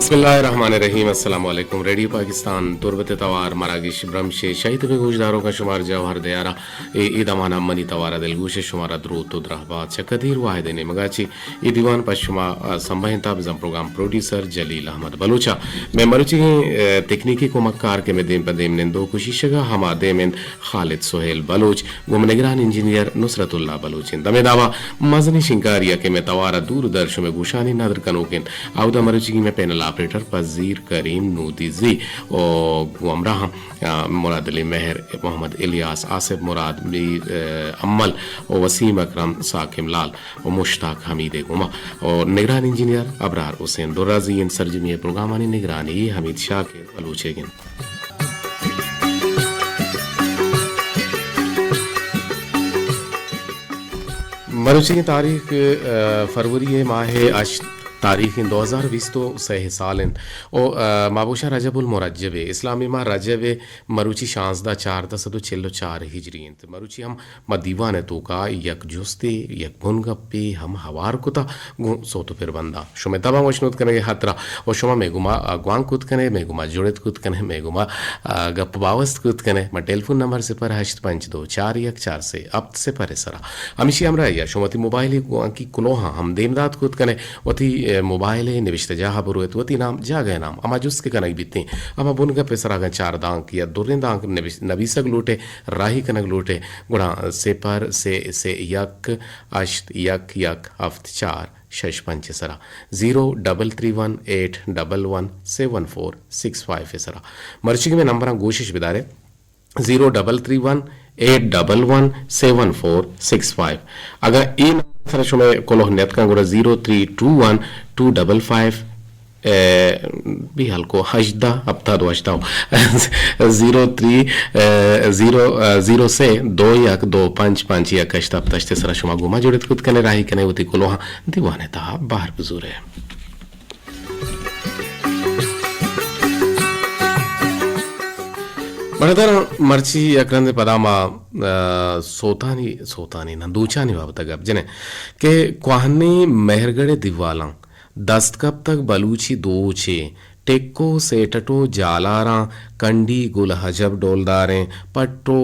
بسم اللہ الرحمن الرحیم۔ السلام علیکم۔ ریڈیو پاکستان تربت توار مراگش برمش شاہی تبے گوشداروکاں شمار جوہر دیارا اے، اے دمانا منی توارا دلگوش شمارا دروت و درہبات چہ قدیر واحد نیمگا چی اے دیوان پہ شما، آ، سمبہینتا بزاں پروگرام پروڈیوسر جلیل احمد بلوچا۔ میں مروچی، آ، تکنیکی کمک کار کہ میں دیم پہ دیم نندو کشیشگا ہما دیم انت خالد سہیل بلوچ، گوں نگران انجینئر نصرت اللہ بلوچ انت۔ ہمے دابا مزنیں شنکاری ء کہ مئے توار ء دور در شمئے گوشانی ندر کنوک انت، اودا مروچیگیں مئے پینل آپریٹر پزیر کریم نودیزی و گوں ہمراہ، آ، مراد علی مہر، محمد الیاس، آصف مراد، میر، آ، امل و وسیم اکرم، ساکم لال و مشتاق حمید ء گوما و نگران انجینئر ابرار حسین درازی انت۔ سرجمی ء پروگرامانی نگرانی حمید شاکر بلوچ ء گنت۔ مروچی تاریخ، آ، فروری ماہ ہشت تاریخ دو ہزار بیست و سہ سال انت۔ او، آ، مابوشا رجب المرجب، اسلامی ماہ رجب، مروچی شانزدہ چاردہ سد و چل و چار ہجری انت۔ مروچی ہم ما دیوان ء توکا یک جستے، یک بنگپے ہم ہوار کتا گوں سوت و پربنداں۔ شمئے تباں وشنود کنگ ء ہاترا و شما مئے گوما، آ، گوانک کت کنے، مئے گوما جڑت کت کنے، مئے گوما، آ، گپ باوست کت کنے۔ ما ٹیلیفون نمبر صفر ہشت پنچ دو چار یک چار سے ہفت صفر ء سرا۔ ہمیشی ہمراہی ء شما وتی موبائل ء گوانکی کلوہاں ہم دیم دات کت کنے، وتی، آ، موبائل ء نوشتہ جاہ ء برویت، وتی نام، جاگہ ء نام، ہما جست کہ کنگ بیتیں، ہما بنگپ ء سرا اگاں چار دانک یا دریں دانک نبیس-، نبیسگ لوٹے، راہی کنگ لوٹے، گڑا صفر سے سے یک ہشت یک یک ہفت چار شش پنچ ء سرا، زیرو ڈبل تھری ون ایٹ ڈبل ون سیون فور سکس فائیو ء سرا۔ مرچیگیں مئے نمبراں گوشش بدارے، زیرو ڈبل تھری ون ایٹ ڈبل ون سیون فور سکس فائیو۔ اگاں اے نمبر سرا شمئے کلوہ نیتکاں گڑا زیرو تھری ٹو ون ٹو ڈبل فائیو اے، بی ہلکو ہژدہ ہپتاد و ہشتاد، زیرو تھری، اے، زیرو، اے، زیرو سے دو یک دو پنچ پنچ یک ہشت ہپت ہشت ء سرا شما گوما جڑت کت کنے، راہی کنے، وتی کلوہاں دیوان ء تہا بہر بزورے۔ بڑدار مرچی یک رند پدا ما، اے، سوتانی، سوتانی نہ، دوچانی بابت ء گپ جنیں کہ کوہنیں مہرگڑھ ء دیوالاں دست کپتگ بلوچی دوچے، ٹکو سیٹٹو جالاراں کنڈی گل ہجب ڈولداریں، پٹو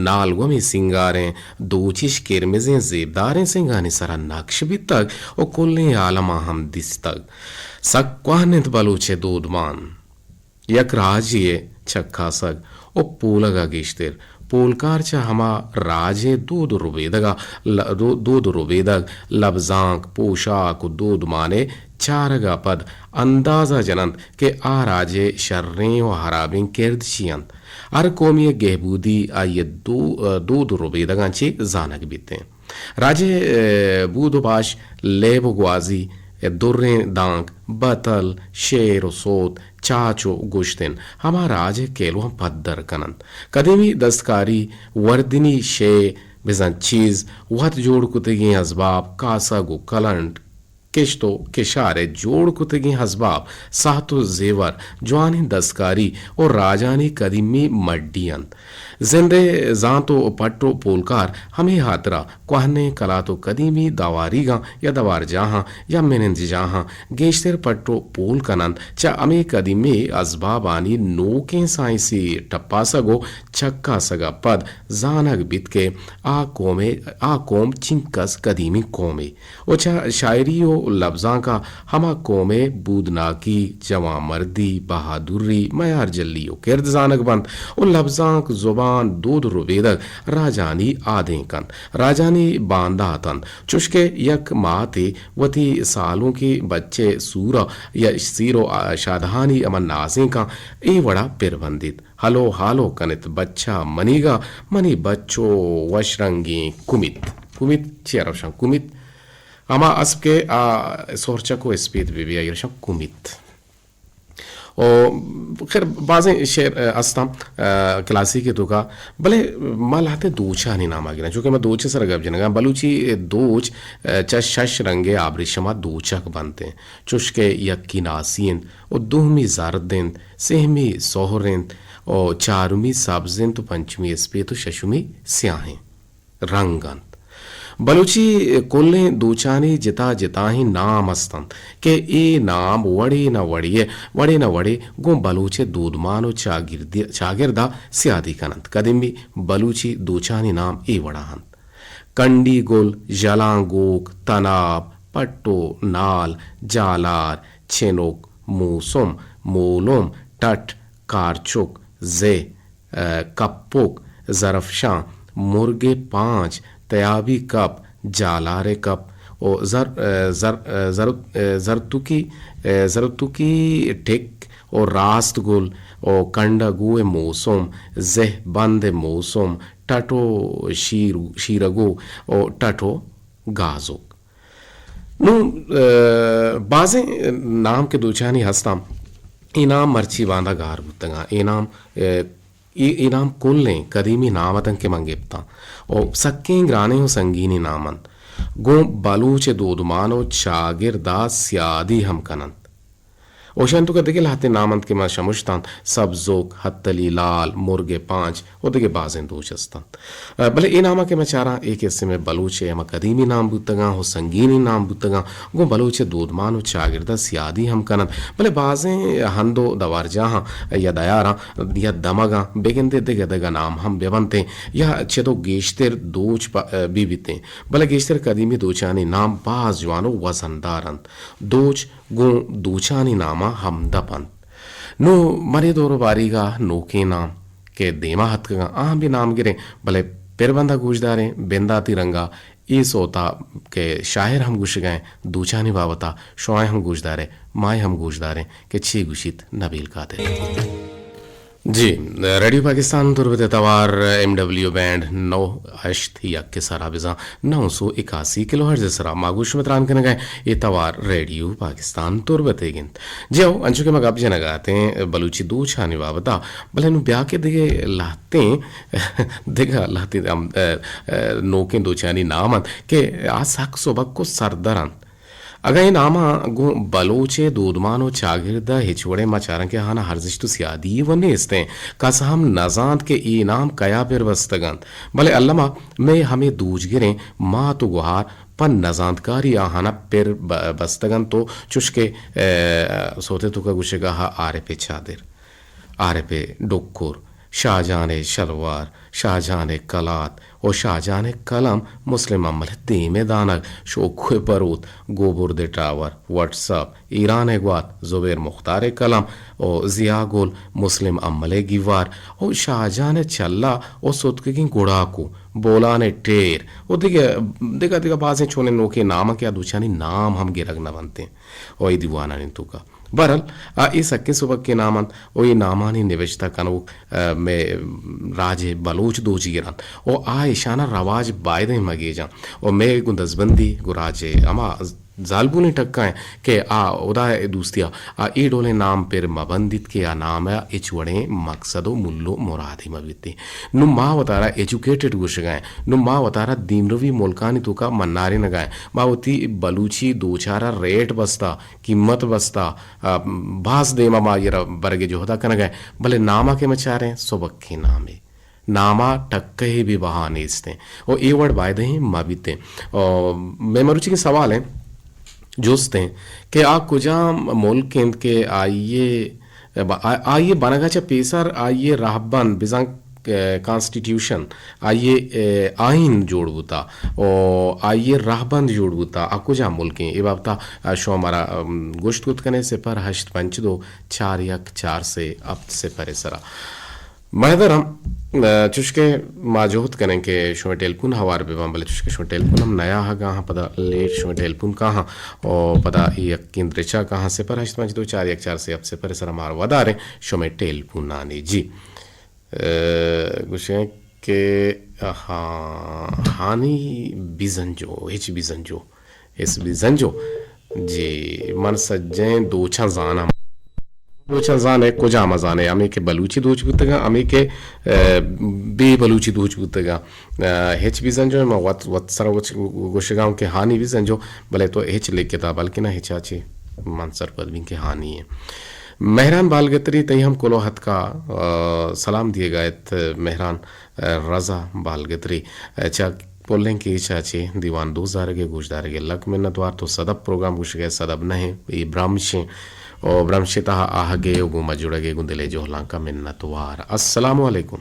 نالگومیں سینگاریں دوچش کرمزیں زیبداریں سنگانی سرا نقش بیتگ و کلیں عالماں ہم دیستگ۔ سک کوہن انت بلوچ ء دودمان۔ یک راجے ء چکاسگ و پولگ ء گیشتر پولکار چہ ہما راج ء دود و ربیدگ ء ل-، دو-، دود و ربیدگ، لبزانک، پوشاک و دودمان ء چارگ ء پد اندازہ جننت کہ آ راج ء شریں و ہرابیں کرد چی انت۔ ہر قومی ء گہبودی آئی ء دو-، دود و ربیدگاں چہ زانگ بیت انت۔ راجے، اے، بود و باش، لیب و گوازی، اے، دریں دانک، بتل، شعر و سوت، چاچ و گوشت انت۔ ہما راج ء کیلواں پدر کن انت۔ قدیمی دستکاری، وردنی شے، بزاں چیز، وت جوڑ کتگیں ازباب، کاسگ و کلنڈ، کشت و کشار ء جوڑ کتگیں ازباب، ساہت و زیور، جوانیں دستکاری و راجانی قدیمی مڈی انت۔ زند ء زانت و پٹ و پولکار ہمے ہاترا کوہنیں کلات و قدیمی دواریگاں یا دوارجاہاں یا منندجاہاں گیشتر پٹ و پول کن انت، چہ ہمے قدیمی ازبابانی نوکیں سائنسی ٹپاسگ و چکاسگ ء پد زانگ بیت کہ آ قوم ء، آ قوم چنکس قدیمی قومے۔ و چہ شاعری و لبزانک ء ہما قوم ء بودناکی، جوانمردی، بہادری، میارجلی و کرد زانگ بنت و لبزانک، زبان، دود و ربیدگ راجانی آدینک انت، راجانی باندات انت، چوشکہ یک ماتے وتی سالونکیں بچ ء سور ء یا سیر و شادہانی ہما نازینکاں اے وڑا پر بندیت۔ ہلو ہالو کنت بچا منیگا، منی بچو وش رنگیں کمیت۔ کمیت چیا روشاں؟ کمیت ہما اسپ کہ آ سہرچک و اسپیت بہ بی، آئی رشاں کمیت۔ او خیر، بازیں شعر، ا، استاں، ا، کلاسیک ء توکا، بلے ما لہتے دوچانی نام ء گراں، چونکہ ما دوچ ء سر ء گپ جنگاں۔ بلوچی دوچ، ا، چہ شش رنگ ء آبریشم ء دوچگ بنت انت، چوشکہ یکی ناسی انت و دومی زرد انت، سہمی سہر انت و چارمی سبز انت و پنچمی اسپیت و ششمی سیاہیں رنگ انت۔ بلوچی کلیں دوچانی جتا جتائیں نام است انت کہ اے نام وڑے نہ وڑے، وڑے نہ وڑے گوں بلوچ ءِ دودمان ءُ چاگردی، چاگرد ءَ سیادی کن انت۔ قدیمی بلوچی دوچانی نام اے وڑا انت: کنڈی گل، ژلاں گوک، تناب، پٹ ءُ نال، جالار، چنک، موسم، مولم، ٹٹ، کارچک، زہ، ءَ، کپک، زرفشاں، مرگ ءِ پانچ، تیابی کپ، جالار ءِ کپ ءُ زر-، ءَ، زر-، ءَ، زر-، ءَ، زرتوکی، ءَ، زرتوکی ٹک ءُ راست گل ءُ کنڈ ءُ گو ءِ موسم، زہ بند ءِ موسم، ٹٹ ءُ شیر-، شیرگو ءُ ٹٹ ءُ گازک۔ نوں، ءَ، بازیں نام کہ دوچانی ہستاں، اے نام مرچی باندا گار بوتگاں۔ اے نام، ءَ، اے، اے نام کلیں قدیمی نام اتنت کہ من گپتاں۔ او سکیں گرانیں و سنگینی نام انت۔ گوں بلوچ دودمان و چاگردا سیادی ہم کننت۔ اوشان توکا دگہ لہتیں نام انت کہ ما شمشتاں، سبزک، ہتلی لال، مرگ پانچ و دگہ بازیں دوچ استنت۔ ءَ، بلے اے ناماں کہ ما چاراں، اے کہ استیں مئے بلوچ ءِ ہما قدیمی نام بوتگاں و سنگینیں نام بوتگاں، گوں بلوچ ءِ دودمان و چاگرد ءَ سیادی ہم کننت۔ بلے بازیں ہند و دوارجاہاں یا دیاراں یا دمگاں بگندے دگہ دگہ نام ہم بہ بنتیں یا چد و گیشتر دوچ پہ، ءَ، بہ بیتیں۔ بلے گیشتر قدیمی دوچانی نام باز جوان و وزندار انت۔ دوچ گوں دوچانی ناماں ہمدپ انت۔ نوں من اے دور و باریگا نوکیں نام کہ دیما اتکگاں، آہاں بھی نام گریں، بلے پر بندا گوشداریں، بنداتی رنگا اے سوتا کہ شاعر ہم گوشگا ایں، دوچانی بابتا شمائے ہم گوشدارے، مائے ہم گوشداریں کہ چے گوشیت نبیل قادر۔ جی، ریڈیو پاکستان تربت ءِ توار ایم ڈبلیو بینڈ نو ہشت یک ءِ سرا بزاں نو سو اکاسی کلو ہرٹز ءِ سرا ما گوش متران کنگا ایں۔ اے توار ریڈیو پاکستان تربت ئیگ انت۔ جی ہو، انچو کہ ما گپ جنگا اتیں بلوچی دوچانی بابتا، بلے نوں بیا کہ دگہ لہتیں، دگہ لہتیں ہم، ءَ، ءَ، نوکیں دوچانی نام انت کہ آ سک سبک و سردر انت۔ اگاں اے ناماں گوں بلوچ ءِ دودمان و چاگرد ءَ ہچ وڑیں ما چاراں کہ آہانا ارزشت و سیادی و نیست انت۔ کس ہم نزانت کہ اے نام کیا پر بستگ انت۔ بلے الما مئے ہمے دوچگریں مات و گہار پہ نزانتکاری آہانا پر ب-، بستگ انت و چوش کہ، ءَ، سوتے توکا گوشگا ہا عارف چادر، عارف ڈکر، شاہجان شلوار، شاہجان کلات و شاہجان قلم، مسلم امل دیم دانگ، شوکو بروت، گوبرد ٹاور، وٹس اپ، ایران گوات، زبیر مختار قلم و ضیاء گل، مسلم امل گیوار و شاہجان چلا و ستکگیں گڑاکو، بولان ٹیر و دگہ، دگہ، دگہ بازیں چونیں نوکیں نام کہ آ دوچانی نام ہم گرگ نہ بنتیں و اے دیوانانی توکا۔ بہرحال، آ اے سکیں سبکیں نام انت و اے نامانی نبشتہ کنوک، ءَ، مئے راج ءِ بلوچ دوچگر انت و آ اشانا رواج بایدیں مگیجاں و مئے گوں دزبندی گوں راج ءِ ہما زالبولیں ٹکاں کہ آ ہدا ءِ دوستی ءَ آ اے ڈولیں نام پر مہ بندیت کہ آ نام ءَ ہچ وڑیں مقصد و مول و مرادے مہ بیت۔ نوں ما وتارا ایجوکیٹڈ گوشگا ایں، نوں ما وتارا دیمروی ملکانی توکا منارینگا ایں، ما وتی بلوچی دوچارا ریٹ بستا، قیمت بستا، ءَ، باز دیما ما آئی را برگ ءِ جہدا کنگا ایں، بلے ناما کہ ما چاریں سبکیں نامے، ناما ٹکہے بے بہا نیستیں و اے وڑ بایدیں مہ بیتیں۔ و مئے مروچیگیں سوال ایں، جست ایں کہ آ کجام ملک انت کہ آئی ءِ، آ-، آئی ءِ بنگا چہ پیسر آئی ءِ رہبند بزاں ءَ، کانسٹیٹیوشن، آئی ءِ، ءَ، آئین جوڑ بوتا و آئی ءِ رہبند جوڑ بوتا، آ کجام ملکیں؟ اے بابتا، ءَ، شما مارا، ام، گوشت کت کنے، صفر ہشت پنچ دو چار یک چار سے ہفت صفر ءِ سرا۔ مہدر ہم، ءَ، چوشکہ ما جہد کنیں کہ شمئے ٹیلیفون ہوار بہ باں، بلے چوشکہ شمئے ٹیلیفون ہم نیاہگا ہاں، پدا لیٹ شمئے ٹیلیفون کاہاں و پدا اے یکیں درچا کاہاں۔ صفر ہشت پنچ دو چار یک چار سے ہفت صفر ءِ سرا مارا وداریں شمئے ٹیلیفونانی۔ جی۔ ءَ، گوشیں کہ، ہاں، ہانی بزنجو، ہچ بزنجو، ہچ بزنجو۔ جی، من سجیں دوچاں زاناں۔ دوچاں زانے، کجام زانے؟ ہمے کہ بلوچی دوچ بوتگاں، ہمے کہ، ءَ، بے بلوچی دوچ بوتگاں۔ ءَ، ہچ بزنجو، من وت، وت سر وت گوشگاں کہ ہانی بزنجو، بلے تو ہچ لکھتا، بلکہ نہ ہچا چی من سرپد بیں کہ ہانی ہے۔ مہران بالگتری تئی ہم کلو ہتکا، ءَ، سلام دیگا ات مہران، ءَ، رضا بالگتری، ءَ، چا پلیں کیچ ءَ چہ دیوان دوست دارگ ءِ گوشدارگ ءِ لک منتوار۔ تو سدب پروگرام گوشگ ءَ، سدب نہ ایں، اے برمش ایں۔ او برمش ءِ تہا آہگ ءِ او گوں مجڑگ ءِ گوں دل ءِ جہلانکاں منتوار۔ السلام علیکم۔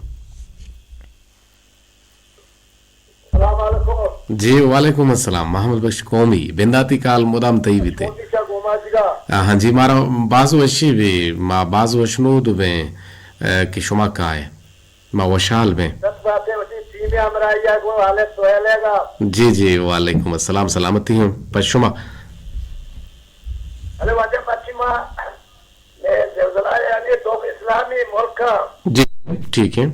السلام علیکم۔ جی وعلیکم السلام، محمد بخش قومی، بنداتی کال مدام تئی بیتے۔ قومی چا گوما جگا۔ آ، ہاں جی، مارا باز وشی بی، ما باز وشنود بیں، اے، کہ شما کائے۔ ما وشحال بیں۔ سب باتیں وتی ٹیم ءِ ہمراہی ءَ گوں حال ءُ سویل ءَ گا۔ جی، جی، وعلیکم السلام، سلامتی ہوں پہ شما۔ ارے واجہ، مرچی ما، اے زلزلہ یعنی دو اسلامی ملک، جی، ٹھیک ہے۔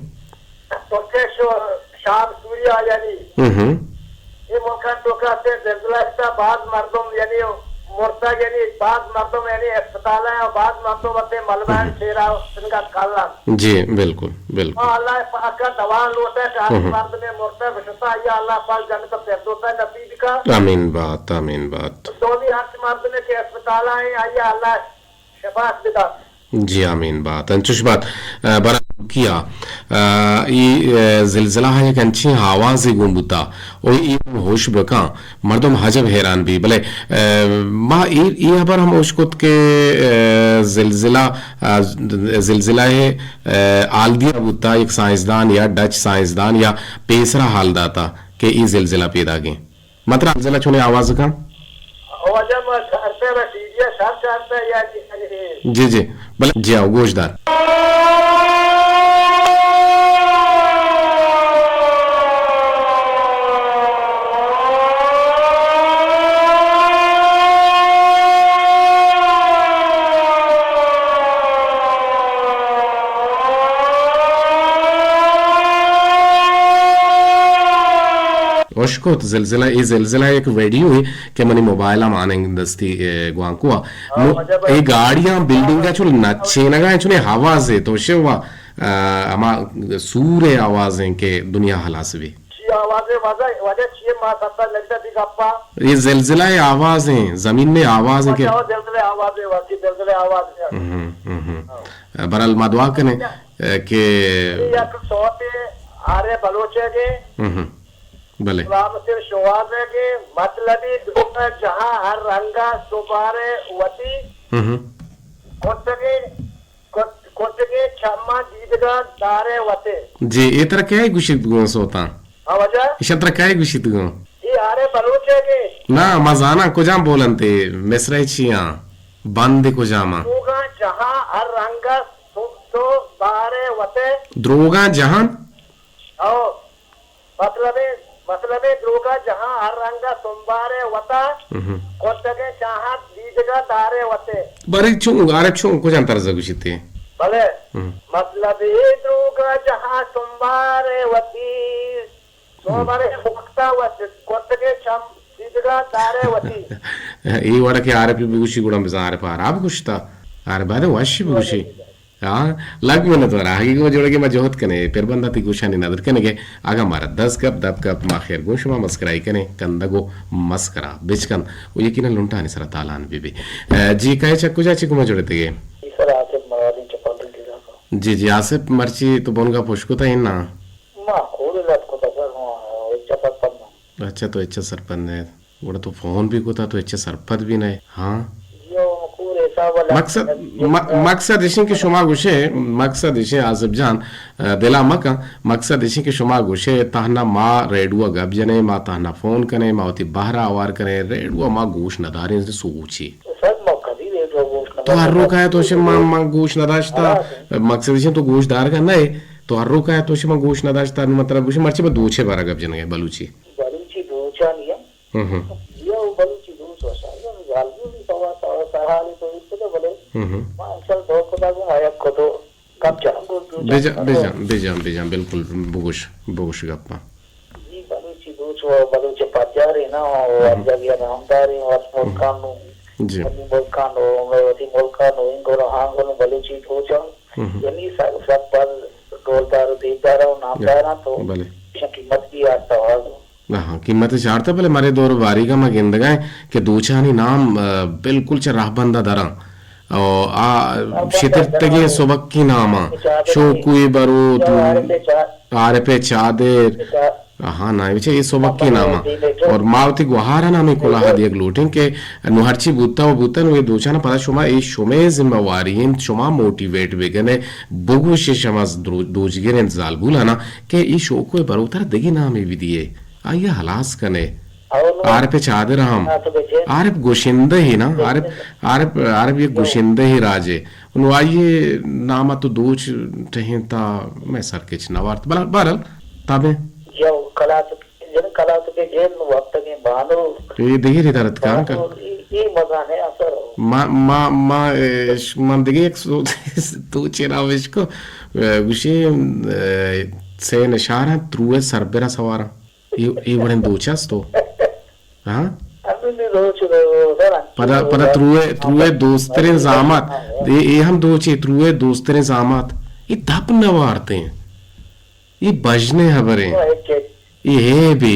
ترکش و شام، سوریا یعنی۔ ہوں ہوں۔ اے ملکاں توکا سے زلزلہ بیتا، باز مردم یعنی مرتگ، یعنی باز مردم یعنی اسپتال ءَ، باز مردم وتے ملبہ، ہوں۔ شیرا سنگا کلن۔ جی، بالکل، بالکل۔ ہاں، اللہ پاک ءَ دوا لوٹے کہ ہر، ہوں ہوں۔ مردم مرتگ شتا، یا اللہ پاک جنت فردوس ءَ نصیب کا۔ آمین بات، آمین بات۔ دومی ہر مردم کہ اسپتال ءَ ایں، آئی ءَ اللہ شفاعت بدات۔ جی آمین بات، انچوش بات۔ ءَ، برا کیا، ءَ، ای، ءَ، زلزلہ ءَ یک انچیں آوازے گون بوتا، او ای ہوش بکاں، مردم عجب حیران بی، بلے، ءَ، ما ای، ای خبر ہم ہوش کت کہ، ءَ، زلزلہ، ءَ، زلزلہ ءَ، ءَ، حال دیا بوتا، یک سائنسدان یا ڈچ سائنسدان یا پیسرا حال داتا کہ ای زلزلہ پیداگیں۔ مترا زلزلہ چونیں آواز کن؟ واجہ ما چارتا، ما ٹی وی ءَ شر چارتا یا جی، جی، جی۔ بلے جی آؤ، گوش دار۔ اشکت زلزلہ، اے زلزلہ یک ویڈیو ہے کہ منی موبائل ءَ ماننگ دستی، اے، گوانکو ءَ۔ ہاں، نو، واجہ بھائی۔ اے گاڑیاں بلڈنگ ءَ چل نچینگا ہیں، چنے آوازے تو شوا، آ، ہما سور آواز ہیں کہ دنیا ہلاس بی۔ چی آواز ہے واجہ، واجہ چی ما ستا لگتا دی گپا؟ اے زلزلہ آواز ہیں، زمین میں آواز ہیں کہ واجہ، زلزلہ آواز ہے، واجہ زلزلہ آواز ہے۔ ہم، ہم، ہم۔ ہاں۔ برحال ما دعا کنے، اے، کہ یک صوت آرے بلوچے گے۔ ہم، ہم۔ بلے۔ غلام حسین شوہاز ءِ کہ مطلبی دروگ ءِ جہاں ہر رنگ ءَ سنبارے وتی۔ ہم۔ کتگیں، کت-، کتگیں چماں دیدگاں دارے وتے۔ جی، اے ترا کئے گوشت گوں سوتاں؟ ہاں واجہ۔ ایشاں ترا کئے گوشت گوں؟ اے آرے بلوچ ءِ کہ؟ نا، ما زاناں کجام بول انت اے، مصرع چی آں؟ بند کجام آں؟ دروگاں جہاں ہر رنگ ءَ سن-، سنبارے وتے۔ دروگاں جہاں؟ او۔ مطلبیں، مطلبیں دروگ ءِ جہاں ہر رنگ ءَ سنبارے وتا، ہم۔ کتگیں چاہاں دیدگاں دارے وتے۔ بارے چون، آرے چون، کجام طرز ءَ گوشیت ئے؟ بلے، ہم۔ مطلبیں دروگ ءِ جہاں سنبارے وتی، ہم۔ سنبارے وقتا وت، کتگیں چم دیدگاں دارے وتی۔ اے وڑا کہ آر پی بگوشی گڑا بزاں آر پی آراب گوشتا۔ آر بعد وش بگوشی۔ ہاں، لگ منت وار۔ آہگی گوں جوڑگے ما جہد کنے، پر بنداتی گوشانی ندر کنگے۔ اگاں مارا دست کپ، دپ کپ، ما خیر گوں شما مسکرائی کنے، کندگ و مسکرا بچکند و یقیناً لنٹانی سرا تالان بی بی۔ اے، جی کئے چہ کجا چہ گوما جوڑتگے؟ جی سر، آصف مرادی چہ پلنگ ڈیرہ۔ جی، جی، آصف مرچی تو بنگا پوش کتا ہی نا؟ ما کور لٹ کتا سر، ما اچا پت پت نا۔ اچھا، تو اچا سرپند ہے۔ گڑا تو فون بھی کتا، تو اچ سرپد بھی نئے۔ ہاں۔ مقصد، م-، مقصد اشیں کہ شما گوشے، مقصد اشیں آصف جان، ء، دلا مکن، مقصد اشیں کہ شما گوشے، تہنا ما ریڈیو ء گپ جنیں، ما تہنا فون کنیں، ما وتی بہر ء ہوار کنیں، ریڈیو ء ما گوش نداریں، سوچے۔ تو ہر روک ء تو شے ما، ما گوش نداشتا، مقصد اشیں تو گوش دارگا نئے، تو ہر روک ء تو شے ما گوش نداشتا، نو مطلب گوشے مرچی ما دوچے بارا گپ جنگے بلوچی۔ بلوچی دوچانی ہم۔ ہم ہم۔ یا بلوچی دوچ وشا، یا گالگولی سوا سوا سرحالی تو ایت کدو بلے۔ ہم ہم۔ ما انشاءاللہ دو کتا گوں آیا کدو گپ جنم گو دوچ بجا، بجا، بجا، بجا، بالکل بگوش، بگوش گپا۔ جی بلوچی دوچ و بلوچ پجارے نا و ہم۔ ارجا بیا نامدارے و ملکانو۔ جی۔ وتی ملکانو، وتی ملکانو، انگو ہانگو بلوچی دوچا۔ ہم۔ یعنی سک، سک باز ڈولدار و دیدار و نامدار انت و بلے۔ ایشاں قیمت بھی آرتا باز۔ ہاں، قیمت چارتا، بلے مرے دور باریگا ما گندگا ہیں کہ دوچانی نام، آ، بالکل چہ رہبندا درا۔ او آ شترتگیں سبکی ناما، شوکوی بروت، عارف چادر، آہا، نا، بچے اے سبکی نام ءَ۔ اور ما وتی گوہاراں ہمے کلاہ ءَ دیگ لوٹیں کہ نوں ہرچی بوتا و بوتا، نوں اے دوچاں پدا شما، اے شمئے ذمہ واری انت، شما موٹیویٹ بکنے، بگوشے شما درو-، دوچگر انت زالبولانا کہ اے شوکو ءِ بروتر دگہ نامے بدیے، آئی ءَ ہلاس کنے۔ عارف چادر ہم۔ عارف گوشندہ ہی نا، عارف، عارف، عارف یک گوشندہ ہی راجے۔ نوں آئی ءِ نام ءَ تو دوچ ٹہینتا، مئے سر کچ نہ وارت۔ بہرحال، بہرحال، تابیں۔ جی، او کلات، جن کلات کے جیل نو وقت کے بانو۔ اے دگہ ری درت کان کر۔ بانو، اے، اے مزہ ہے اثر۔ ما، ما، ما، اے، ش-، من دگہ یک سو-، تو چے نام اش کو، اے، گوشی، اے، سے نشاراں تروئے سربرا سواراں۔ اے، اے وڑیں دوچ است تو۔ ہاں؟ ہمے دوچ رو-، رو-، پدا، پدا تروئے، تروئے دوستریں زامات۔ اے، اے ہم دوچے، تروئے دوستریں زامات۔ اے دپ نہ وارتیں۔ اے بژنیں ہبریں۔ اے ہیبے۔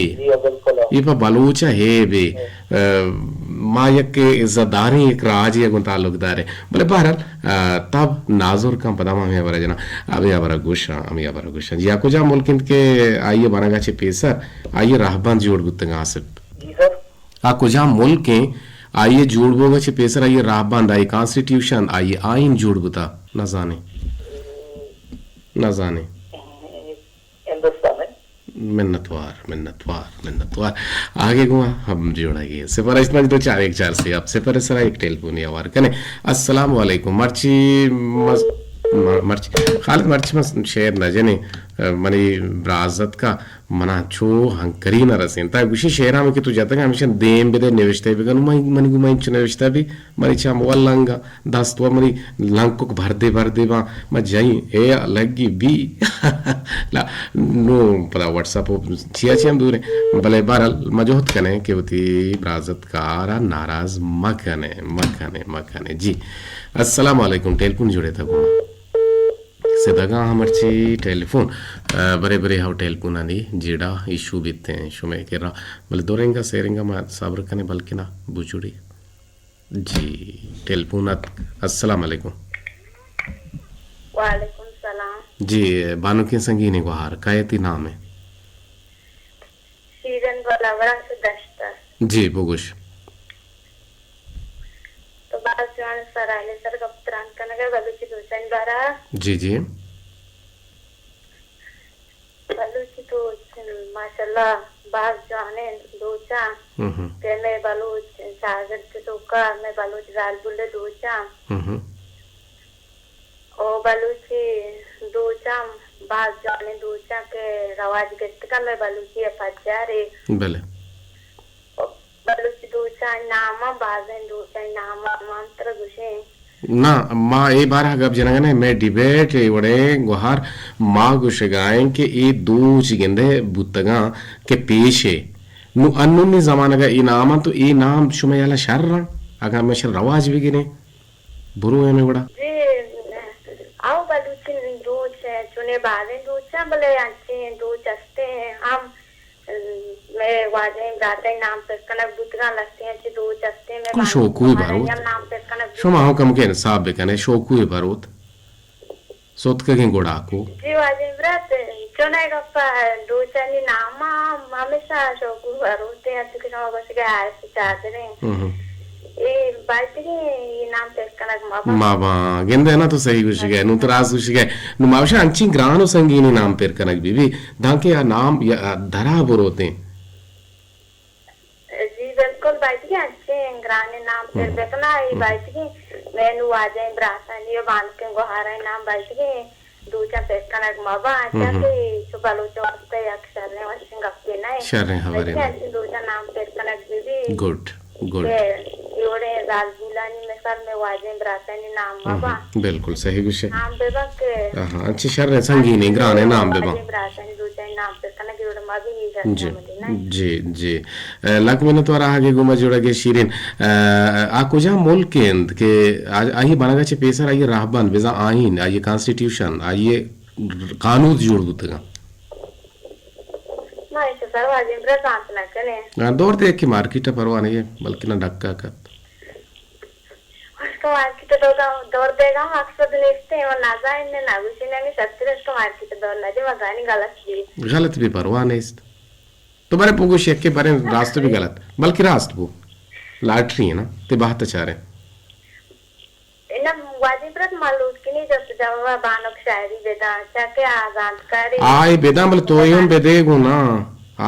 اے پہ بلوچ ءَ ہیبے۔ اے، ما یک عزت داریں یک راجے ءَ گوں تعلق داریں۔ بلے بہرحال، آ، تب نازرکاں پدا ما ہمے ہبر ءَ جناں، ہمے ہبر ءَ گوشاں، ہمے ہبر ءَ گوشاں۔ جی، آ کجام ملک انت کہ آئی ءِ بنگ ءَ چہ پیسر آئی ءِ راہبند جوڑ بوتگ آں آصف؟ جی سر۔ آ کجام ملک انت؟ آئی ءِ جوڑ بوگ ءَ چہ پیسر آئی ءِ راہبند، آئی ءِ کانسٹیٹیوشن، آئی ءِ آئین جوڑ بوتا؟ نہ زانیں۔ نہ زانیں۔ ہندوستان ءَ۔ منتوار، منتوار، منتوار۔ آگے گوں ہم جوڑ ئے۔ صفر ہشت پنچ دو چار ایک چار سے آپ صفر ءِ سرا یک ٹیلیفونے ہوار کنے۔ السلام علیکم۔ مرچی مس-، م-، مرچی، خالد، مرچی من شعر نہ جنیں۔ منی برازتک ءَ منا چو ہنکری نہ رسینت۔ تا گوشی شعر ہم کہ تو جتگ ہمیشاں دیم بدے نوشتہ بکن۔ من، منی گوں من چو نوشتہ بی، منی چم و لنگ ءَ۔ دست و منی لنکک بردے بردے باں، ما جئیں اے لگی بی۔ لا، نوں پدا واٹس اپ و چیا چی ہم دوریں، بلے بہرحال ما جہد کنیں کہ وتی برازتک ءَ را ناراض مکنیں، مکنیں، مکنیں۔ جی، السلام علیکم، ٹیلیفون جوڑے تا گوں۔ سدگاں ہم مرچی ٹیلیفون، آ، برے برے ہو ٹیلیفونانی جیڑہ ایشو بیتیں شمئے کرا، بلے دو رنگا سے رنگا ما صبر کنیں بلکنا بجوڑی۔ جی، ٹیلیفون ات۔ السلام علیکم۔ وعلیکم السلام۔ جی، بانکیں سنگینیں گوہار، کئے تئی نام ایں؟ شیرین بلاورا چہ دشت ءَ۔ جی، بگوش۔ تو باز جوان سرحال ءِ سر گپ تران کنگ ءَ بلوچی دوچانی بارا۔ جی، جی۔ بلوچی دوچ ماشاءاللہ باز جوانیں دوچاں ہم ہم۔ کہ مئے بلوچ چاگرد ءِ توکا، مئے بلوچ زالبول ءِ دوچاں۔ ہم ہم۔ او بلوچی دوچاں باز جوانیں دوچاں کہ رواج گپتگ اَنت مئے بلوچی ءِ پجار ءَ۔ بلے۔ بلوچی دوچانی نام ءَ، بازیں دوچانی نام ءَ من ترا گوشیں۔ نہ، ما اے بارہ ءَ گپ جنگ ءَ نہ ایں، مئے ڈیبیٹ اے وڑیں گوہار، ما گوشگ ءَ ایں کہ اے دوچ گندئے بوتگ اَنت کہ پیش ءَ۔ نوں انونی زمانگ ءَ اے نام اَنت، تو اے نام شمئے ہیال ءَ شر اَنت؟ اگاں ما شر رواج بگریں، برو ہمے وڑا۔ جی، او بلوچی دوچ چونیں بازیں دوچ اَنت، بلے انچیں دوچ است اَنت ہم مئے واجہیں براتانی نام پر کنگ بوتگ اَنت، لہتیں انچیں دوچ است اَنت، مئے کل بانک شوکوئے بہارانی بروت۔ ہم نام پر کنگ بوتگ اَنت۔ شما ہم کمکے انصاف بکنے، شوکوئے بروت۔ ستکگیں گڑاکو۔ جی واجہیں برات، چونیں گپ ءَ دوچانی نام ءَ ہمیشہ شوکو بروت اَنت، انچو کہ شما گوشگ ءَ عارف چادر اِنت۔ ہم ہم۔ اے بایدگیں اے نام پر کنگ مہ باں۔ مہ باں۔ گندئے نا تو صحیح گوشگ ءَ ئے، نوں تو راست گوشگ ءَ ئے۔ نوں ما گوشاں انچیں گران و سنگینیں نام پر کنگ بہ بی، دانکہ آ نام یا درا بروتیں۔ جی بلکل، بایدگیں انچیں گرانیں نام پر ہم۔ بکناں، اے ہم۔ بایدگیں مئے نوں واجہیں براتانی و بانکیں گوہارانی نام بایدگیں دوچاں پر کنگ مہ باں، ہم۔ چیا کہ چو بلوچ ءِ واستہ یک شریں وشیں گپے نہ اِنت۔ شریں ہبرے بایدگیں نہ۔ انچیں دوچاں نام پر کنگ بہ بی۔ گڈ، گڈ۔ کہ اے وڑیں زالبولانی مثال مئے واجہیں براتانی نام مہ ہم، باں۔ بلکل صحیح گوشے۔ نام بہ باں کہ ہاں، ہاں، انچیں شریں سنگینیں گرانیں نام بہ باں۔ واجہیں براتانی دوچانی نام پر کنگ اے وڑ مہ بی، اے جی۔ جی، جی۔ اے، لک منت وار آہگے گوں ما جوڑگ ءَ شیرین۔ اے، آ کجام ملک اِنت کہ آ-، آئی بنگ ءَ چہ پیسر آئی رہبند بزاں آئین، آئی کانسٹیٹیوشن، آئی قانود جوڑ بوتگ اَنت؟ ما ایشی سر واجہیں برا زانت نہ کنیں۔ آ، دور دے کہ مارکیٹ ءَ پرواہ نہ اِنت، بلکنا ڈکا کت۔ تو مارکیٹ ءَ دور، دور دیگا مقصد نیست اِنت، ما نزانیں، نہ گوشیں، نہ شتر تو مارکیٹ ءَ دور نہ دے، ما زانیں غلط بی۔ غلط بی، پرواہ نیست۔ برے بگوش، یکے برے راست بی غلط، بلکہ راست بو۔ لاٹری ہے نا، تے بہت چارے۔ اناں واجہ عبرت، ما لوٹکنی جست جواب بانک شاعری بداں، چا کہ آ زانتکاری آئی بداں، بلے تو ہی ہم بدے گوں نا۔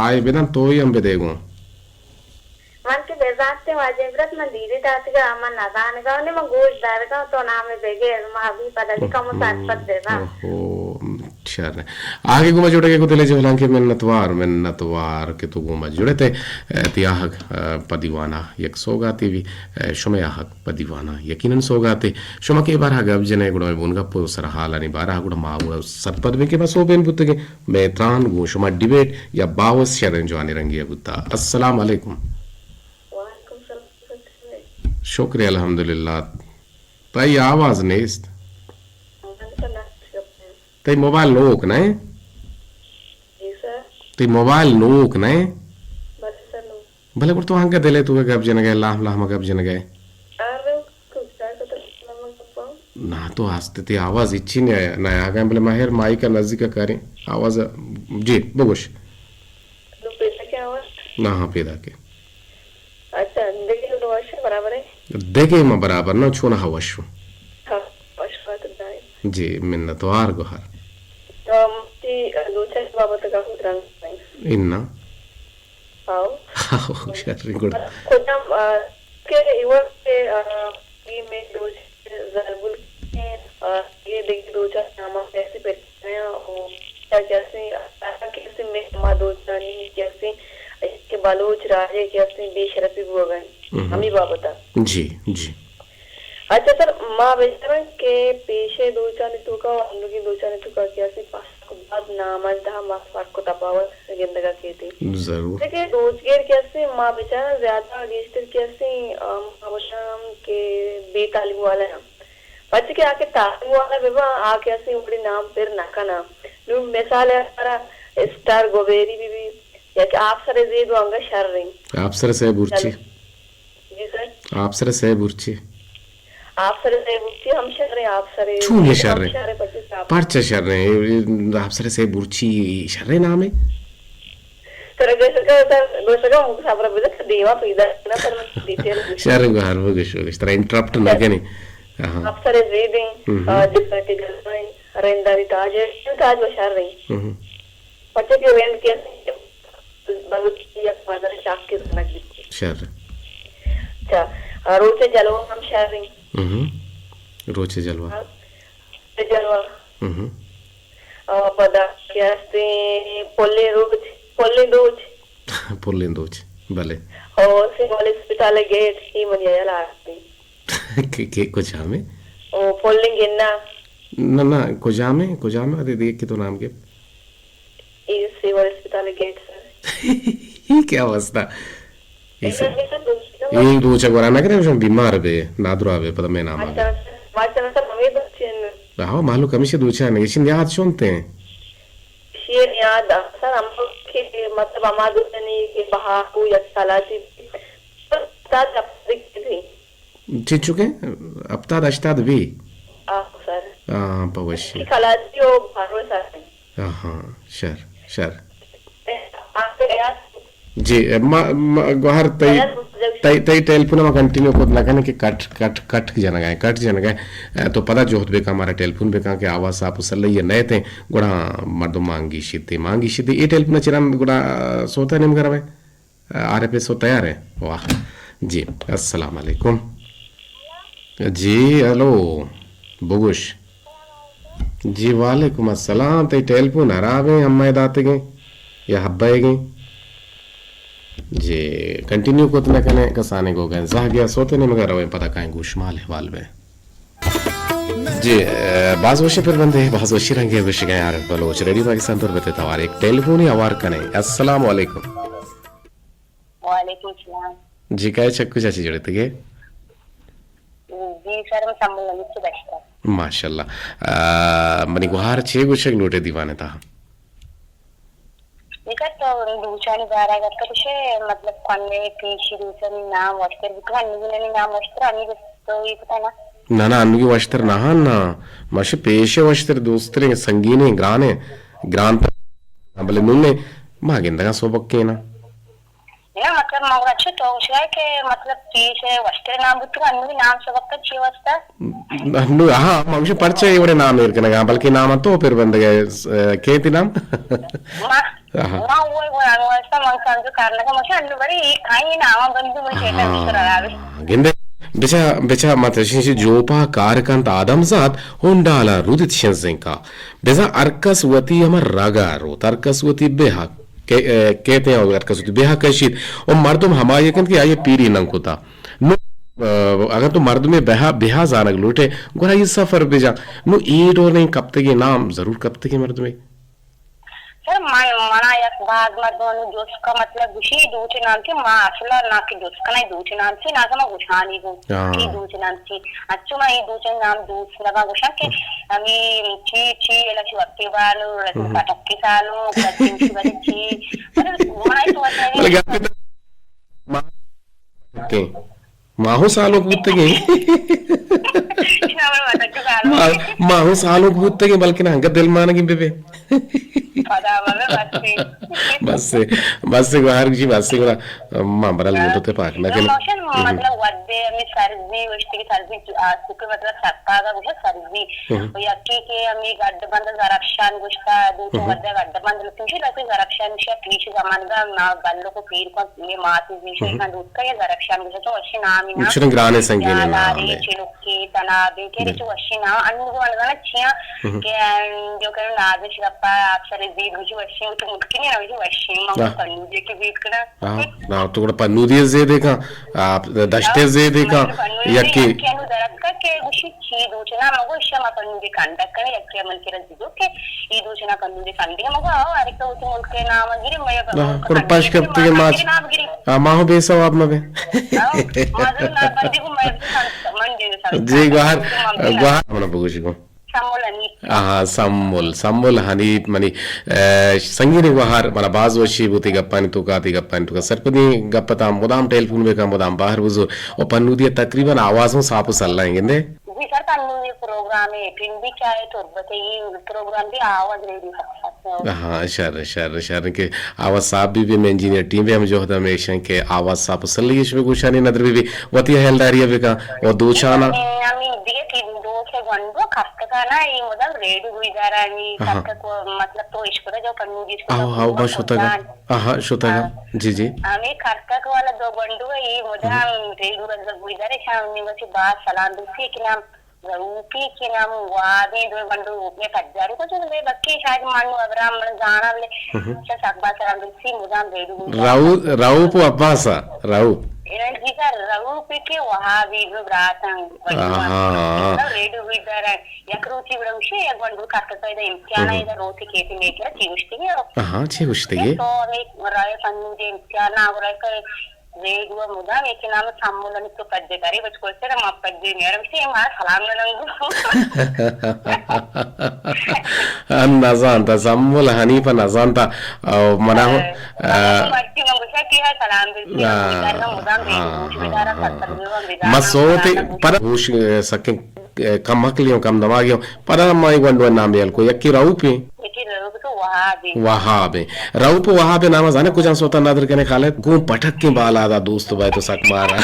آئی بداں، تو ہی ہم بدے گوں۔ من کہ بزانتیں واجہ عبرت، من دیری داتگا، من نزانگا، نی من گوش دارگا، تو نام بگیر، ما ابھی پدا دی کم سرپد بزاں۔ اوہو، شر۔ آگے گوما جوڑگے کو دل جہلان کے منتوار، منتوار کہ تو گوما جوڑے تے، اے، تی آہگ، اے، پہ دیوانا یک سوگاتے بی، اے، شمے آہگ پہ دیوانا یقیناً سوگاتے۔ شما کہ بارہ گپ جنے گڑا بون گپ و سر حالانی بارہ گڑا ما سرپد بیں کہ ما سوبین بوتگیں۔ مئے تران گوں شما ڈیبیٹ یا باوس شریں جوانیں رنگے ء بوتا۔ السلام علیکم۔ وعلیکم السلام۔ شکر الحمدللہ۔ تئی آواز نیست۔ تئی موبائل نوک نہ؟ جی سر۔ تئی موبائل نوک نہ؟ بلے سر، نوک۔ بلے گڑا تو ہنگا دل ء توکا گپ جنگ ء، لہم لہم ء گپ جنگ ء۔ ارے، کجا کتگ من گپاں؟ نا، تو ہست، تئی آواز ہچی نہ، نہ آگا، بلے ما ہر مائک ء نزیک ء کاریں۔ آواز، جی، بگوش۔ نو پیدا کے آواز؟ نا، ہاں، پیدا کے۔ اچھا، دگہ تو وش برابر ہے؟ دگہ ما برابر نہ، چون ہا وش ہوں۔ ہاں، وش بات دائم۔ جی، منتوار گوہر۔ تو مفتی دوچہ بابت کا خود رنگ۔ انا۔ آؤ۔ آؤ، شریں گڑا۔ کجام، آ، کہ ایوک کہ، آ، یہ میں دوچ زرگل کے، آ، یہ دیکھ دوچ نامہ کیسے پہ او، کیسے، آ، کیسے میں ما دوچانی کیسے کہ بلوچ راجے کیسے بے شرفی بوگن۔ ہمی بابتا۔ جی، جی۔ اچھا سر، ما بچاراں کہ پیشے دوچانی توکا و انوگی دوچانی توکا کیسے پس باز نامزدہ ما فرق و تپاوت گندگا کیتی۔ ضرور۔ کہ دوچگیر کہ ہستیں، ما بچاراں زیادہ گیشتر کہ ہستیں، آ، ما گوشاں کہ بے تعلیم والا ہیں۔ پرچہ کہ آ کہ تعلیم والا ببا، آ کہ ہستیں وڑی نام پر نہ کنا۔ نوں مثال ہے ہمارا اسٹار گوبیری بی بی، یا کہ آپسر زید و انگا شر ہیں۔ آپسر سے برچی۔ چلو۔ جی سر۔ آپسر سے برچی۔ آپسر سے برچی ہم شر ہیں، آپسر چون یہ شر ہیں؟ شر ہیں، پچیس آپ۔ پرچہ شر ہیں؟ یہ آپسر سے برچی شر نام ہے؟ ترا گوشگا سر، گوشگا مو خبر بدے دیوا پیدا نہ، پر من ڈیٹیل گوشگ۔ شر گوہر بگوش، بگوش، ترا انٹرپٹ نہ کنی۔ ہاں۔ آپسر زید ہیں، ہم۔ آ، جس طرح کے جلوہ ہیں، رندانی تاج ہے، تاج و شر ہیں۔ ہم۔ پچے کہ رند کے بلوچی یک مزن چاکے زانگ بیت۔ شر۔ اچھا، آ، روچ جلوہ ہم شر ہیں۔ ہم۔ روچ جلوہ۔ ہاں۔ جلوہ۔ ہم۔ آ، پدا کہ ہستیں پلیں روچ، پلیں دوچ۔ پلیں دوچ، بلے۔ او سول اسپتال گیٹ، ہی منی یلا آتی۔ کہ، کہ کجام ہے؟ او پلیں گنا۔ نہ، نہ، کجام ہے؟ کجام ہے؟ ادے دیکھ کے تو نام کے۔ اے سول اسپتال گیٹ سر۔ اے کیا واسطہ؟ اے سر، اے دوچ گورا نہ کرے، شما بیمار بے، نادرا بے، پدا میں نام آ۔ اچھا، ماشاءاللہ سر، ہمیں دوچ ہیں۔ ہاں، مالو کمیشے دوچا نگشن یاد شونتے ہیں۔ شیر یاد آ، سر، ہم کہ مطلب ہما دوچنی کہ بہا کو یک سالاتی سر، تھا۔ چنچو کہ؟ ہپتاد ہشتاد بی؟ آ، سر۔ آ، پہ وشی۔ کلاسی و بھارو سر۔ آہاں، شر، شر۔ آ، سر، یار۔ جی، ما، ما، گوہر تئی، یار، تئی، تئی ٹیلیفون ما کنٹینیو کت نہ کنے کہ کٹ، کٹ، کٹ جنگا ہے، کٹ جنگا ہے۔ اے، تو پدا جہد بکا، مارا ٹیلیفون بکا کہ آواز صاف و سلئی نہ تے، گڑا مردم مانگی شیتے، مانگی شیتے۔ اے ٹیلیفون چران گڑا سوتا نیم گرم ہے۔ آر ایف ایس او تیار ہے؟ واہ۔ جی، السلام علیکم۔ جی، ہلو، بگوش۔ جی، وعلیکم السلام۔ تئی ٹیلیفون ہراب ہیں، ہمے داتگیں یا ہبئیگیں؟ جی، کنٹینیو کت نہ کنے، کسانے گو گئے۔ زہ گیا سوتے نے مگر رویں پدا کائیں گوشمال احوال بے۔ جی، اے، باز وشی پر بندے، باز وشی رنگے گوشگئے آر ایف بلوچ ریڈیو پاکستان تربت توار ایک ٹیلیفونی آوار کنے۔ السلام علیکم۔ وعلیکم السلام۔ جی، کئے چکو چاچی جوڑتگے؟ جی سر، من سمبل نبی چہ دشت۔ ماشاءاللہ۔ آ، منی گوہار چے گوشگ لوٹے دیوانے تہا؟ جی سر، تو دوچانی بارہ گپ کتشے، مطلب، کنے پیشی دوچانی نام وشتر بکن، نگینانی نام وشتر، ہمی بس تو یہ پتہ نا۔ نہ، نہ، انوگی وشتر نہ ہاں، نہ۔ ماشی پیشے وشتر دوستریں، سنگینیں، گرانیں، گران تر۔ بلے نونے ما گندگاں سوبک کینا۔ نہ، مطلب، ما گڑا چہ تو گوشگا کہ، مطلب، چی سے وشتر نام بوتگ، انوی نام سبق چی واسطہ؟ انو، ہاں، ما گوشی پرچہ اے وڑے نام ایر کنگا، بلکہ نام تو پر بندگا، اے، کیتی نام؟ ما، ہاں۔ ما وہ، وہ انو واسطہ من سمجھ کار لگا، مجھے انو بری، آئی نام بندو، مجھے ہاں۔ گندے، بچا، بچا، ما تشین شی جوپا کار کنت آدم زات، ہونڈالا رودت شنزنکا۔ بزاں ہر کس وتی ہما رگ ء روت، ہر کس وتی بہ ء کہ-، ء کیت ء ہر کس وتی بہ ء کشیت ء مردم ہمائی ء کنت کہ آئی ء پیری نہ کتا۔ نوں، ء، اگاں تو مردمے بہ ء، بہ ء زانگ لوٹ ئے، گڑا اے سفر بہ جاں۔ نوں اے ڈولیں کپتگیں نام ضرور کپتگیں مردمے۔ سر، من، منا یک باز مردم نوں جست کا، مطلب، گوشی دوچ نام چی، ما اصلا نہ کہ جست کناں، دوچ نام چی، نہ کہ ما گوشانی گوں۔ ہاں۔ کہ دوچ نام چی۔ انچو ما اے دوچن نام دوست نباں، گوشاں کہ ہمے چی، چی، الا چی وقتی بانو، رسم ہم۔ پٹکی سالو، کچی شوگری چی۔ مطلب، ما تو وطن بلے گپ ما، ما ہوں سالوک بوتگیں۔ شما وطن چو سالو۔ ما، ما ہوں سالوک بوتگیں، بلکہ نہ انگت دل مانگیں بہ بے۔ پدا مبے بس۔ بس، بس گوہار گوشی، بس گڑا ما برا لوٹو تے پاک نہ کنے۔ موشن ہم۔ مطلب ودے ہمیں سرزی، وشتی کی سرزی آ، چونکہ مطلب سرپاگا گوشا سرزی۔ ہم۔ و یکی کہ ہمیں گڈ بند زرفشان گوشتا، دو تو ہم۔ ودے گڈ بند لکشی، لکشی زرفشان گوشا پیش زمانگا نا گلو کو پیر کو یہ ماتی گوشا ہم۔ کن دوتا یہ زرفشان گوشا تو اچھے نامی نا۔ اچھے گرانے سنگینے نام ہے۔ چلو۔ کہ تنابیں کہ بلے۔ چو وشی نام انو گوں انگانا چیاں ہم۔ کہ جو کہ نازش گپا اکثر زید گوشی وشی تو ممکن ہے نہ وشی وشی ما آہ۔ پنودی کہ زید کنا۔ آہ، نا تو گڑا پنودی زید کن، آپ دشت زید کن، پنودی یکی۔ یکی انو درک کا کہ گوشی چی دوچنا مگو شما پنودی کنڈک کنے یکی من کہ رزیدو کہ ای دوچنا پنودی کنڈی مگو آو ہر ایک تو ملک نام گری میں آہ، ملک کڑ کنڈی پش گری، کپتے ما ما چ-، نام گری۔ آ، ما ہوں بے ثواب مہ بے۔ ہاں، ما ضرور نہ بندی کو میں سن-، من دے سن-، جی، گوہر، من دے سن-، گوہر، من بگوش گو۔ سمول حنیف۔ آہا، سمول، سمول حنیف منی، اے، سنگینی گوہر، منا باز وشی بوتی گپانی توکا، تی گپانی توکا۔ سرپدی گپتا مدام ٹیلیفون بکا، مدام باہر بزور۔ و پنودی تقریباً آواز ہوں صاف و سلہ ہیں گندے۔ جی سر، تنو یہ پروگرام ہے، پنڈی کیا ہے، تربت ہے، یہ پروگرام بھی آواز ریڈیو سکسیس ہے۔ ہاں، شر، شر، شر کہ آواز صاف بھی، بھی میں انجینئر ٹیم بھی ہم جہد ہمیشہ کہ آواز صاف و سلیش بھی گوشانی ندر بھی، بھی وتی حیلداری بھی کا، و دوچانا۔ ہم، ہم دیگه تی دو سے گونڈو کستکانا، یہ مدام ریڈیو گوشدارانی، ہاں۔ کستک و مطلب تو عشق دا جو کنو جس کو آہو، آہو، بس ہوتا گا۔ آہا، شتگ۔ ہاں۔ جی، جی۔ ہمیں کستک والا دو گونڈو ہے، یہ مدام ہم۔ ریڈیو رنگ گوشدارے، شام نے بچے باز سلام دوستی کہ نام رؤپی کہ نام وابیں دوئیں گونڈو میں پجاری کو چون بے بکی شاید مانو ابرام من زانا بلے ہم۔ چا سک با سلام دوستی مدام ریڈیو گوشدارے۔ رؤ-، رؤپ و عباسا، رؤپ۔ اے جی سر، رؤپی کہ وہابی دو براتاں، آہا۔ ریڈیو گوشدارے۔ یک روچی گڑا گوشی، یک گونڈو کستکا ادا امتحان ہم۔ ادا روتی کیتی میں کیا چی گوشتی ہے؟ ہاں، چی گوشتی ہے؟ تو ہمیں رائے پنو دے امتحان آ گڑا کہ ریڈیو مدام ایک نام سمولانی تو پجے داری بچ کو سر ما پجے میرا گوشتی ما سلام نہ لنگو۔ ان نزانتا، سمول حنیف نزانتا، او منا ہوں، آ، مرچی من گوشا کہ ہاں سلام دوستی، آ، مدام ریڈیو ہاں، گوش بدارا، ہاں، سر ہاں۔ سمولان بدارا، مسوتے سلام پر ہوش، سکیں کم عقلی ہوں، کم دماغی ہوں۔ پدا ما اے گونڈو نام بیل کو، یکی رؤپ ایں۔ یکی رؤپ تو وہاب ایں۔ وہاب ایں۔ رؤپ و وہاب نام زانے کجام سوتا ندر کنے خالد؟ گوں پٹکیں بالادا دوست بائے تو سک مارا۔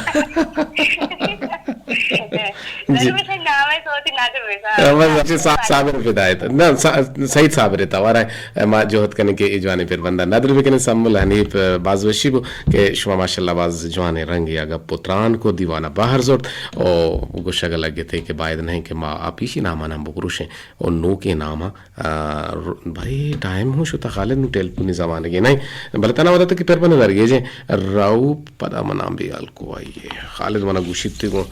جی۔ نام ہے سوتی ندر بزا۔ بس اچھے صا-، صابر ہدایت۔ نہ، سا-، سعید صابر ہے توارا۔ ما جہد کنیں کہ اے جوانیں پر بندہ ندر بکنیں۔ سمول حنیف، باز وشی بو کہ شما ماشاءاللہ باز جوانیں رنگ یا گپ و تران کو دیوانہ بہر زرت۔ او گوشگ لگتے کہ باید نہیں کہ ما آ پیشی نامان ہم بگروشیں او نوکیں ناما، آ، ر-، بھائی ٹائم ہوں شتا خالد نو ٹیلیفونی زمانگے نہیں، بلے تنا ودا تو کہ پر بنے درگیجیں رؤپ پدا منا بیال کو آئیے۔ خالد منا گوشیت گو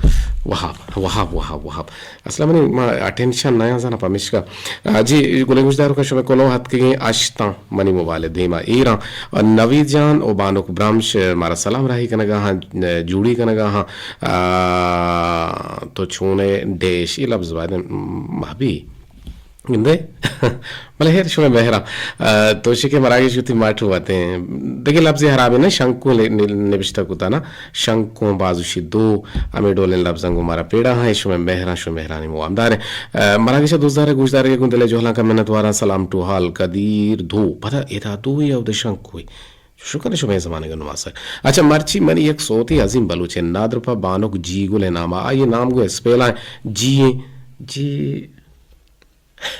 وہاب، وہاب، وہاب، وہاب۔ اصلا منی ما اٹینشن نہ زانا پمیشکا۔ آ، جی، گلیں گوشدارو کہ شمے کلو ہتکگیں اشتاں۔ منی موبائل ء دیما ایراں۔ نوید جان و بانک برمش مارا سلام راہی کنگا ہاں، جوڑی کنگا ہاں۔ آ، تو چونے ڈیش، یہ لفظ باید مہبی گندے۔ بلے ہیر شمے مہرا، آ، تو شکے مراگش گتی ماٹو آتے ہیں۔ دگہ لفظ ہرابی نہ، شنکو نبشتہ کتا نا۔ شنکوں بازوشی دو ہمے ڈولیں لبزاں گوں مارا پیڑا ہاں، شمئے مہراں، شمئے مہرانی مو ہمداریں۔ آ، مراگش ء دوستدار ء گوشدارگ ء گوں دل ء جہلانک ء منت واراں۔ سلام ٹو ہال قدیر دو، پدا ادا دو یا اود شنکوئی۔ شکر شمئے زمانگ ءِ نماسگ۔ اچھا، مرچی منی یک سوتے عظیم بلوچ ءِ نادرپا بانک جی گل ءِ نام ءَ، آئی ءِ نام گوں اسپیلاں جی ایں، جی،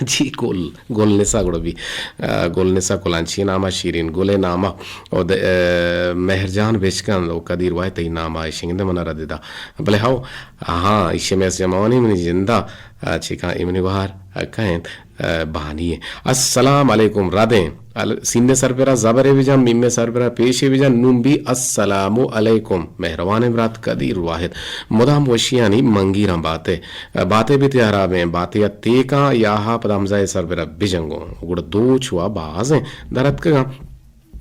جی گل، گل نسا گڑا بی، آ، گل نسا کلانچی ءِ نام ءَ، شیرین گل ءِ نام ءَ، او د-، آ، مہر جان بچکند او قدیر واحد تئی نام ءَ، شنگندہ منا رد دا۔ بلے ہو، ہاں، ایشی میں اس جمعانی منی جندہ، آ، چیکاں ایمنی گوہار، آ، کہیں۔ آ، بانی ایں۔ السلام علیکم، ردیں۔ ال-، سین ءِ سربرا زبرے بجن، میم ءِ سربرا پیشے بجن، نون بی السلام علیکم۔ مہروانیں برات قدیر واحد۔ مدام وشیانی منگیراں باتے۔ آ، باتے بیت یا ہرابیں، باتے یا تیکاں یا ہا پدا ہمزہ ءِ سربرا بجنگوں۔ گڑا دوچ وا بازیں در اتکگاں۔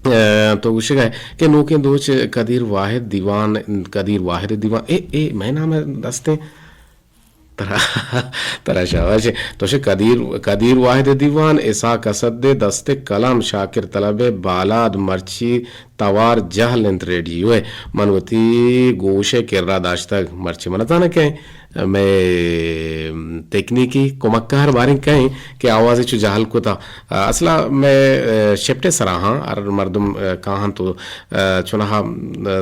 آ، تو گوشگا ئے کہ نوکیں دوچ قدیر واحد دیوان، قدیر واحد دیوان، اے، اے، مئے نام ءَ دستیں۔ ترا، ترا شاباش۔ تو شے قدیر، قدیر واحد دیوان، اسحاق اسد دے دست قلم، شاکر طلب بالاد، مرچی توار جہل انت ریڈیو ءِ۔ من وتی گوش ءِ کرا داشتگ، مرچی من زاناں کہ مئے تکنیکی کمکار باریں کئے کہ آواز چو جہل کتا۔ اصلا مئے شفٹ سرا ہاں، ہر مردم کاہاں تو چوناہا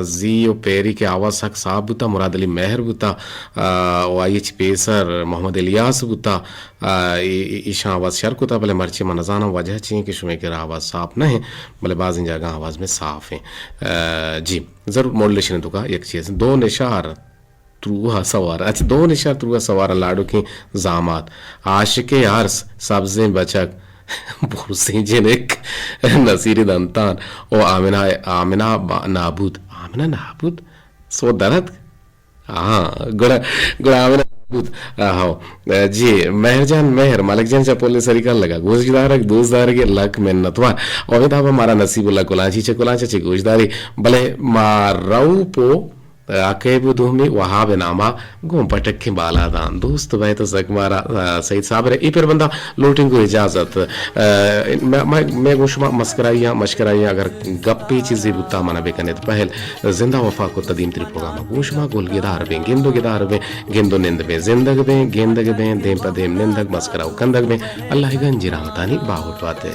زی و پیری کہ آواز سک صاف بوتا، مراد علی مہر بوتا، آ، و آئی چہ پیسر محمد الیاس بوتا، آ، ای-، ای-، ایشاں آواز شر کتا، بلے مرچی من نزاناں وجہ چی ایں کہ شمئے کرا آواز صاف نہ ایں، بلے بازیں جاگہ آواز میں صاف ایں۔ آ، جی، ضرور مولشن تو کا یک چیز، دو نشار تروہ سوار، اچھا، دو نشار تروہ سوار لاڈوکیں زامات، عاشق ارس، سبزیں بچک، برزیں جنک، نصیر دنتان، او آمنہ، آمنہ با-، نابود، آمنہ نابود، سو درد، ہاں، گڑا، گڑا آمنہ نابود، آہو۔ جی، مہر جان مہر، ملک جان چہ پل سریکان لگا۔ گوشدارگ، دوستدارگ، لک منتوار۔ امید آبا مارا نصیب اللہ کلانچی چہ کلانچ چہ گوشداری۔ بلے ما رو پو عقیب دومی وہاب ناما گوں پٹکیں بالادان۔ دوست بیت زگ مارا، آ، سعید صابر۔ اے پر بندہ لوٹیں گو اجازت۔ آ، میں، میں، میں گوں شما مسکرائیاں، مشکرائیاں، اگر گپے چیزے بوتا منا بکنیت پہل۔ زندہ وفا کت دیم تری پروگرام۔ گوں شما گل گدار بیں، گند و گدار بیں، گند و نند بیں، زندگ بیں، گندگ بیں، دیم پہ دیم نندگ، مسکرا و کندگ بیں۔ اللہ گنجی رحمتانی باہوٹ باتے۔